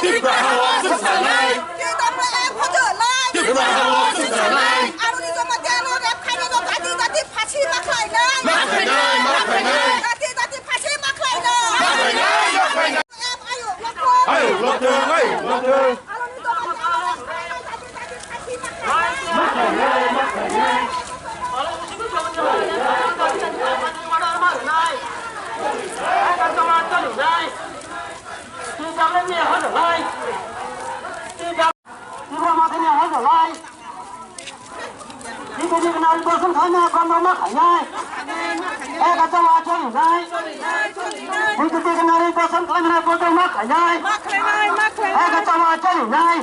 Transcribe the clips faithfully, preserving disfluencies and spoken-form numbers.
Tipra hawa chwngsanai. Tipra hawa chwngsanai. Aroni Jamatia no rep khainai no dati dati phasi ma khlainai. Ma khlainai, ma khlainai. Dati dati phasi ma khlainai. Ma khlainai, ma khlainai. Ayuk lokthwng, ayuk lokthwng. Eko dik nari dosan khaina banda ma khainai. Eko chama choli nai. Eko dik nari dosan khaina banda ma khainai. Eko chama choli nai.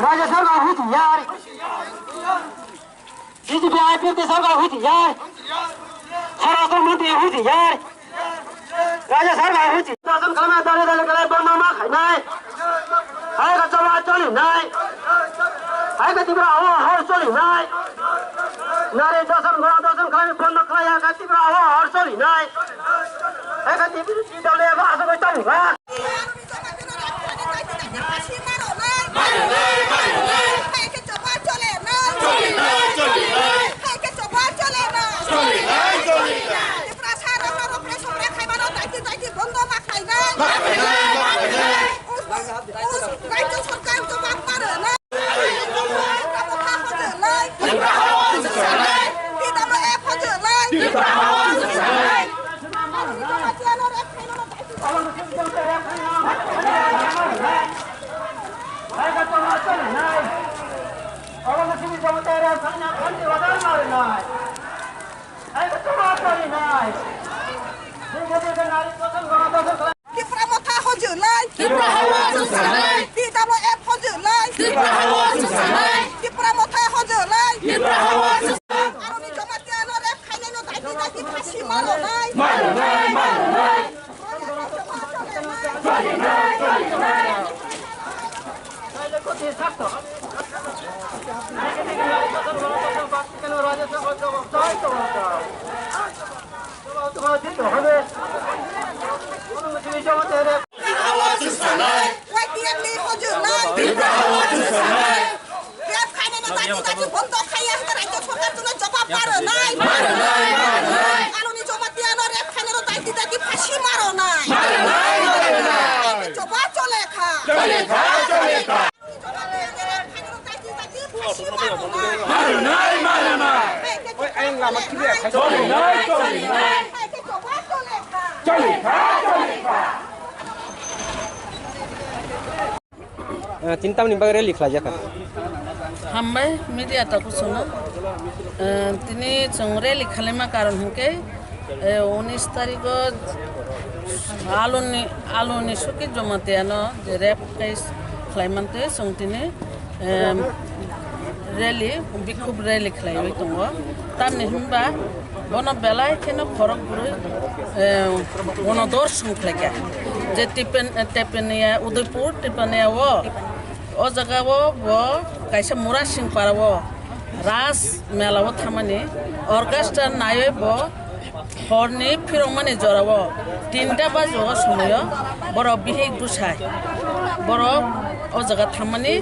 Raja Sarkar hutiyar. B J P I P F T Sarkar hutiyar. Swarashtra Mantri hutiyar. Raja Sarkar huti. Dosan khaina dale dale khlai banda ma khainai. Hai ka chama choli nai. Hai ka Tipra hawa hor choli nai. Nari dosan gora dosan khlai banda khlai hai ka Tipra hawa hor choli nai. Hai ka Tipra dale ba asok choli nai. Tipra Motha hojulai. Tipra hawa chwngsanai. T W F hojulai. Tipra hawa chwngsanai. Tipra Motha hojulai. Tipra hawa chwngsanai. Aroni Jamatia no rep khainai no daiti daiti phasi maro nai. Maro nai, maro nai. Y T F ni hojulai. Rep khainai no daiti daiti bondo khaiya hwnkhe raijyo sorkar jono jobab maro nai. Maro nai, maro nai. Aroni Jamatia no rep khainai no daiti daiti phasi maro nai. Maro nai, maro nai. Jobab chole kha. Chole kha, chole kha. Marinai, marinai. Oi, ayang lama kiri ya. Marinai, marinai. Choli kha, choli kha. Eh, tini tamni bagwi rally khlai jakha? Hambai media takusungno. Eh, tini chwng rally khalaima karon hinkhe, eh, unis tarikh o aluni, aluni suki Jamatia no je rape case khlai mantwi chwng tini em, rally, bikhub rally khlaiwi tongo. Tamni hwnba bono belai kheno khorok bwrwi, em, bono dor song khlaikha. Je Tipen-, Tepenia, Udaipur, Tepenia o, o jaga o bo kaisa Murasing para o Ras mela o thamani orchestra naiwi bo horni phirokmani jorao tinta bajo o somoio borok bihik bwsai borok o jaga thammani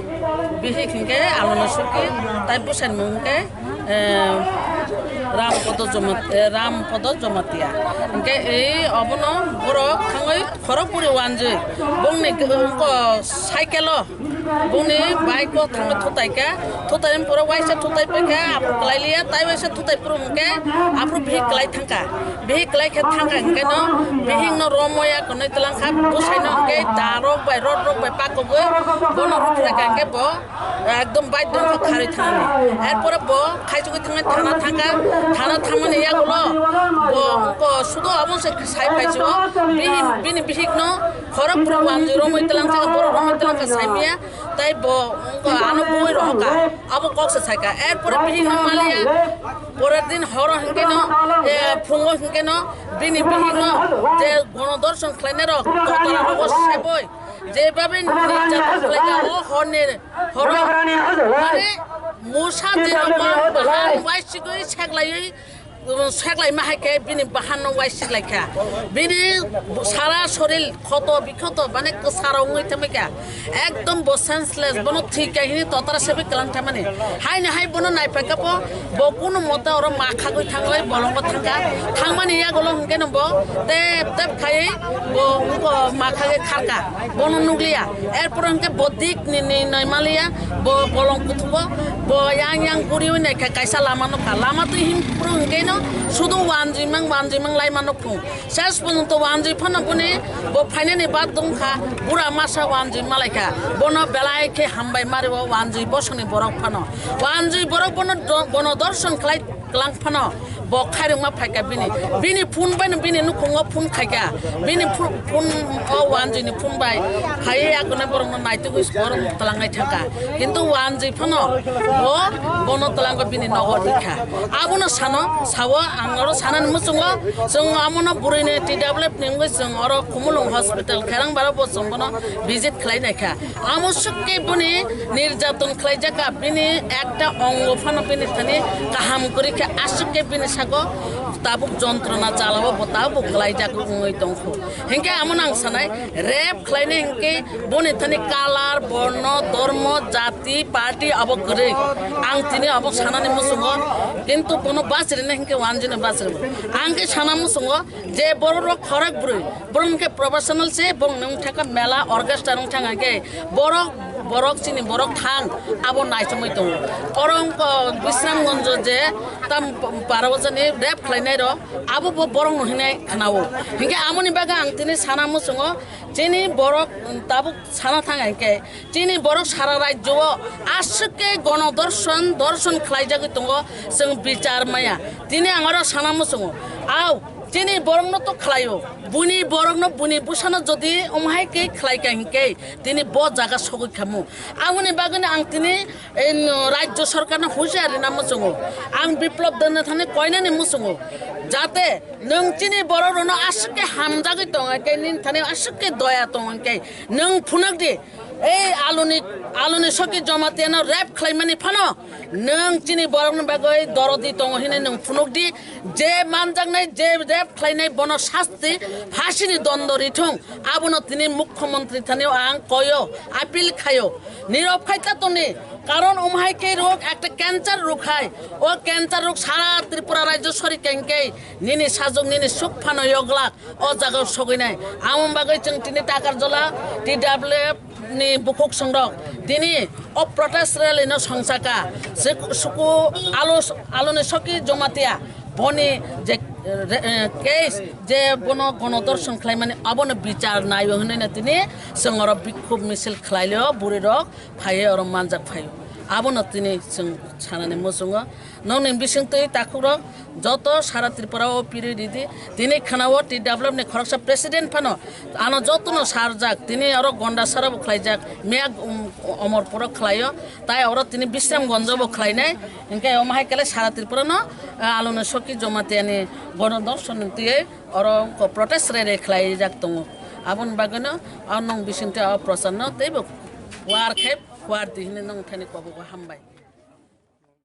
bihik hinkhe aloni suki tai bwsaini mung hinkhe, eh, Rampodo Jomat-, eh, Rampodo Jomatia. Hinkhe ei obono borok thangwi khorok puri wanjwi bongni gw-, cycle o Boni bike o thangwi thutai kha, thutai ni pore waisa thutai pai kha, aphuru kwlai liya, tai waisa thutai phuru hwnkhe aphuru bihik kwlai thang kha. Bihik kwlai khe thang kha hwnkhe no bihik no romwi ya kwnwi tlang kha, bwsai no hwnkhe da rok bai rot rok bai pakogwi bono rwphrai kha hwnkhe bo ekdom bike dong kha kharwi thangnani. Erpore bo khaichugwi thangmani thana thang kha, thana thangmani yagulo bo wngkha sudo abo se sai phai chugo, bini bihik no khorok phuru wanjwi romwi tlang kha, borok romwi tlang kha saimaya. Tai bo wngkha ano bui rohor kha, abo kok se sai kha. Erpore bihik no maliya, porer din horo hwnkhe no, eh, phungo hwnkhe no, bini bihik no je gono dorson khlainai rok, kotora rogo seboi, je babe nirjathan khlaikha, o horni horo, mane musa je rogo bahan waisigwi seklaiwi, Seklaima hai khe bini bahan no wai siklaikha. Bini sara soril khoto bikhoto mane kwsaro wngwi thangbaikha. Ekdom bo senseless, bono thwikha hini totara sebwi kwlang thangmani. Haino hai bono naipaikha bo, bo kunu mote oro ma khagwi thangwi bolongo thangkha. Thangmani yagulo hwnkhe no bo tep tep khaiwi bo wngkha ma khagwi kharkha. Bono nukliya. Erpor hwnkhe bo dik ni, ni, ni maliya, bo bolong kuthugo, bo yang yang guriwi naikha kaisa lama nukha. Lama twi him phuru hwnkhe no sudu wanjwi mang, wanjwi mang laima nukhung. Ses porjonto wanjwi phano boni bo phainani bad wngkha, bura masa wanjwi malaikha. Bono belai khe hambai mario wanjwi bosongni borok phano. Wanjwi borok bono do-, bono dorson khlai kwlang phano bo khairokma phaikha bini. Bini phone bai no bini nukhungo phone khaikha. Bini phu-, phone o wanjwi ni phone bai phaiwi akonai borok no naitugwi borok no twlangnai thangkha. Kintu wanjwi phano bo bono twlango bini nogo rikha. Abono sano, sao ang oro sanani muchungo chwng amono bwrwini T W F ni wngwi chwng oro Khumulwng hospital Kherang bara bo chwng bono visit khlai naikha. Amo swk khe boni nirjaton khlaijak kha, bini ekta ongo phano bini thani kaham kwrwi khe aswk khe bini sago tabuk jontrona chalao bo tabuk kwlaijak wngwi tongkho. Hinkhe amo nang sanai rape khlainai hinkhe boni thani color, borno, dormo, jati, party abo kwrwi. Ang tini abo sanani muchungo, kintu bono bachirina hinkhe wanjwino bachirbo. Ang khe sana muchungo, je borok rok khorok bwrwi, borok hwnkhe professional se, borok ni wngthaka mela orchestra wngthang hwnkhe borok, borok chini borok thang abo naichomwi tongo. Oro wngkha Bisramganj je tam para o jani rape khlainai rok, abo bo borok no hinwi khnao. Hinkhe amoni bagwi ang tini sana muchungo, chini borok tabuk sana thang hwnkhe chini borok sara rajyo o aswk khe gono dorson, dorson khlaijagwi tongo, chwng bichar maya. Tini ang oro sana muchungo, au, chini borokno to khlaio, buini borokno, buini bwsano jodi omo hai khe khlai kha hinkhe tini bo jaga sogwi khamu. Aboni bagwino ang tini, eh, no, rajyo sorkarno husiar rina muchungo. Ang Biplop Debnathani koinani muchungo, jate nwng chini borok rokno aswk khe hamjagwi tongo, khe nini thani aswk khe doya tongo, khe nwng phunuk di. Ei aluni, aluni soki Jamatia no rape khlaimani phano nwng chini borokni bagwi dorodi tongo hinwi nwng phunuk di. Je manjaknai, je rape khlainai bono sasti phasini dondo rithung, abono tini mukhyamantri thani ang koyo, appeal khayo. Nirok khai ta tongni, karon omo hai khe rok ekta cancer rok hai. O cancer rok sara Tripura rajyo sori kengkei nini sajwk nini suk phano yoglak. O jaga o sogwi nai. Aboni bagwi chwng tini Takarjala T W F ni bukhuk songrok tini o protest rally no songchaka. Se suku alo, aloni soki Jamatia boni je, re-, eh, case je bono gonodorshan khlaimani abono bichar naio hinwi no tini chwng oro bikhub misil khlailio bwrwi rok phaiwi oro manjak phaio. Abono tini chwng sanani muchungo. Nokni bisingtwi takhukrok joto sara Tripura o pirwi ridi. Tini khana o T W F ni khoroksa president phano ano jotono sarjak. Tini oro Gondasara bo khlaijak, Miyak, um, Omorpuro khlaio. Tai oro tini Bisramganjo bo khlainai. Hinkhe omo hai khe sara Tripura no, ah, aloni soki Jamatia ni gonodorshan ni twi oro protest rally khlaijak tongo. Aboni bagwino o nokni bisingtwi o prochar no teibo war khe war di hinwi nokni thani kobogo hambai.